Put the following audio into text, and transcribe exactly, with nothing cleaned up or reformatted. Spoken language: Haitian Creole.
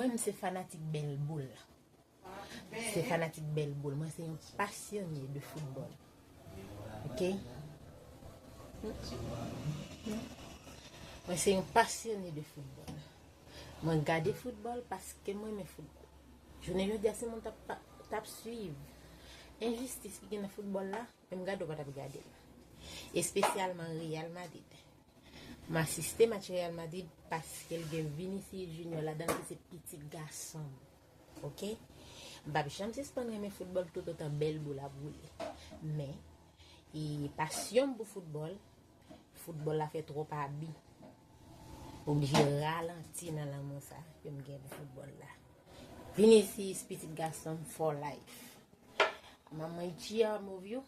Mwen se fanatik bèl boul. Se fanatik bèl boul. Mwen se yon pasyone de foutbòl. Ok? Mwen se yon pasyone de foutbòl. Mwen gade foutbòl paske mwen renmen foutbòl. Jounen jodi a, si moun t ap, t ap swiv enjistis ki gen nan foutbòl la, menm gade w pa t ap gade l. Espesyalman Real Madrid. M asiste match Real Madrid paske l gen Vinicius Junior ladan l ki se pitit gason m. Ok? M p ap janm sispann renmen foutbòl toutotan bèl boul ap woule. Men, e pasyon m pou foutbòl, foutbòl la fè twòp abi. Oblije ralanti nan lanmou sa ke m gen pou foutbòl la. Vinicius, pitit gason m for life. Manman Ichi a move yo.